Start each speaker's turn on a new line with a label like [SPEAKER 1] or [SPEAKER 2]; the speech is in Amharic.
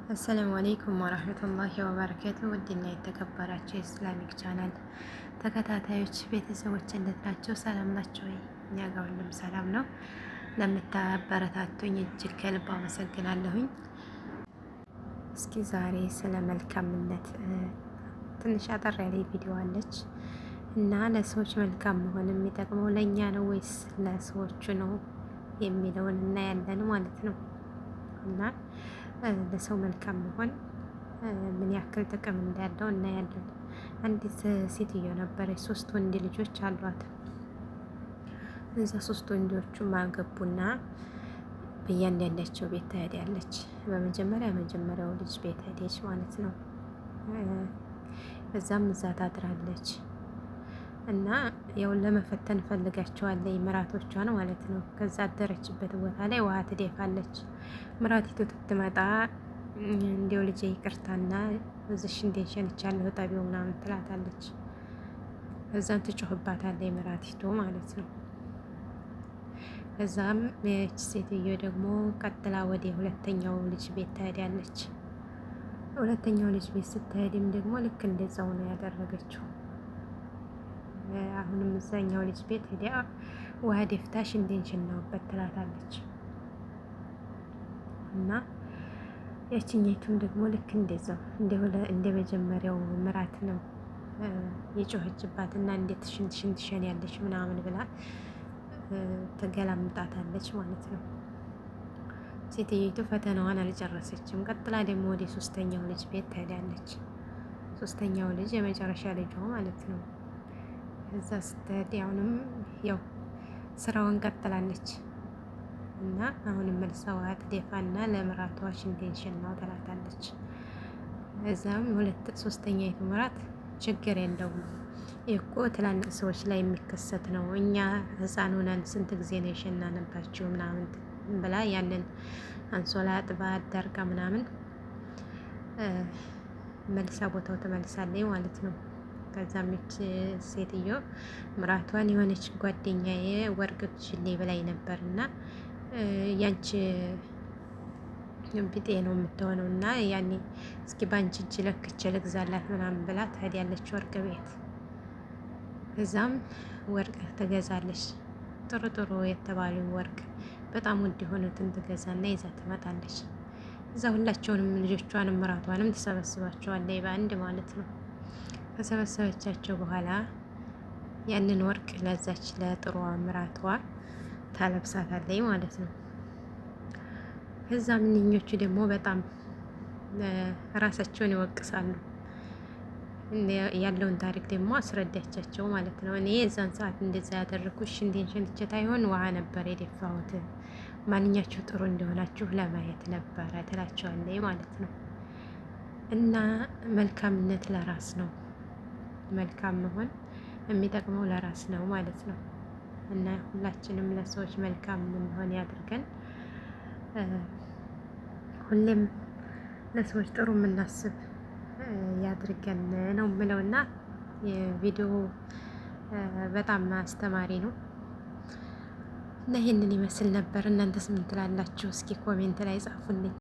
[SPEAKER 1] السلام عليكم ورحمة الله وبركاته። ውድና የተከበራችሁ የ Islamic channel ተከታታዮች ቤተሰቦች እንዴት ናቸው? ሰላም ናቸው ወይ? እኛ ጋር ሁሉም ሰላም ነው። ለምታበረታቱኝ እጅግ ከልብ አመሰግናለሁኝ። እስኪ ዛሬ ስለ መልካምነት ትንሽ አጠር ያለ ቪዲዮ አለች እና ለሰዎች መልካም መሆን የሚጠቅመው ለእኛ ነው ወይስ ለሰዎቹ ነው የሚለውን እናያለን ማለት ነው። እና ለሰው መልካም መሆን ምን ያክል ጥቅም እንዳለው እናያለን። አንዲት ሴትዮ ነበረች፣ ሶስት ወንድ ልጆች አሏት። እዛ ሶስት ወንዶቹ አገቡና በእያንዳንዳቸው ቤት ትሄዳለች። በመጀመሪያ መጀመሪያው ልጅ ቤት ሄደች ማለት ነው። እዛም እዛ ታድራለች እና ያው ለመፈተን ፈልጋቸዋለች ምራቶቿን ማለት ነው። ከዛ አደረችበት ቦታ ላይ ውሃ ትደፋለች። ምራቲቱ ትትመጣ እንዲው ልጄ ይቅርታና እዚህ ሽንቴን ሸንቻለሁ ጠቢው ምናምን ትላታለች። ከዛም ትጮህባታለች ምራቲቱ ማለት ነው። ከዛም ይህች ሴትዮ ደግሞ ቀጥላ ወደ ሁለተኛው ልጅ ቤት ትሄዳለች። ሁለተኛው ልጅ ቤት ስትሄድም ደግሞ ልክ እንደዛው ነው ያደረገችው። አሁንም እዛኛው ልጅ ቤት ሄዳ ውሃ ደፍታ ሽንቴን ሸናሁበት ትላታለች። እና ያችኛይቱም ደግሞ ልክ እንደዛው እንደ መጀመሪያው ምራት ነው የጮኸችባት እና እንዴት ሽንት ሽንት ሸን ያለች ምናምን ብላ ተገላምጣታለች ማለት ነው። ሴትዮቱ ፈተናዋን አልጨረሰችም። ቀጥላ ደግሞ ወደ ሶስተኛው ልጅ ቤት ትሄዳለች። ሶስተኛው ልጅ የመጨረሻ ልጇ ማለት ነው። እዛ ስትሄድ አሁንም ያው ስራውን ቀጥላለች እና አሁንም መልሳ ውሃ ትደፋና ለምራቷ ሽንቴን ሸናው ትላታለች። እዛም ሁለት ሶስተኛይቱ ምራት ችግር የለውም እኮ ትላልቅ ሰዎች ላይ የሚከሰት ነው። እኛ ህፃን ሆነን ስንት ጊዜ ነው የሸናንባችሁ ምናምን ብላ ያንን አንሶላ አጥባ አዳርጋ ምናምን መልሳ ቦታው ትመልሳለች ማለት ነው። ከዛም ይች ሴትዮ ምራቷን የሆነች ጓደኛዬ ወርቅ ግዢልኝ ብላኝ ነበር እና ያንቺ ቢጤ ነው የምትሆነው እና ያኔ እስኪ ባንቺ እጅ ለክቼ ልግዛላት ምናምን ብላ ትሄዳለች ወርቅ ቤት። እዛም ወርቅ ትገዛለች። ጥሩ ጥሩ የተባሉ ወርቅ በጣም ውድ የሆኑትን ትገዛና ይዛ ትመጣለች። እዛ ሁላቸውንም ልጆቿንም ምራቷንም ትሰበስባቸዋለች በአንድ ማለት ነው። ከሰበሰበቻቸው በኋላ ያንን ወርቅ ለዛች ለጥሯ ምራቷ ታለብሳታለች ማለት ነው። ከዛ ምንኞቹ ደግሞ በጣም ራሳቸውን ይወቅሳሉ። ያለውን ታሪክ ደግሞ አስረዳቻቸው ማለት ነው። እኔ የዛን ሰዓት እንደዛ ያደረግኩሽ ሽንቴን ሸንቼ ታይሆን ውሃ ነበር የደፋሁት፣ ማንኛችሁ ጥሩ እንደሆናችሁ ለማየት ነበረ ትላቸዋለች ማለት ነው። እና መልካምነት ለራስ ነው። መልካም መሆን የሚጠቅመው ለራስ ነው ማለት ነው። እና ሁላችንም ለሰዎች መልካም የምንሆን ያድርገን። ሁሌም ለሰዎች ጥሩ የምናስብ ያድርገን ነው የምለው። እና የቪዲዮ በጣም አስተማሪ ነው እና ይህንን ይመስል ነበር። እናንተስ ምን ትላላችሁ? እስኪ comment ላይ ጻፉልኝ።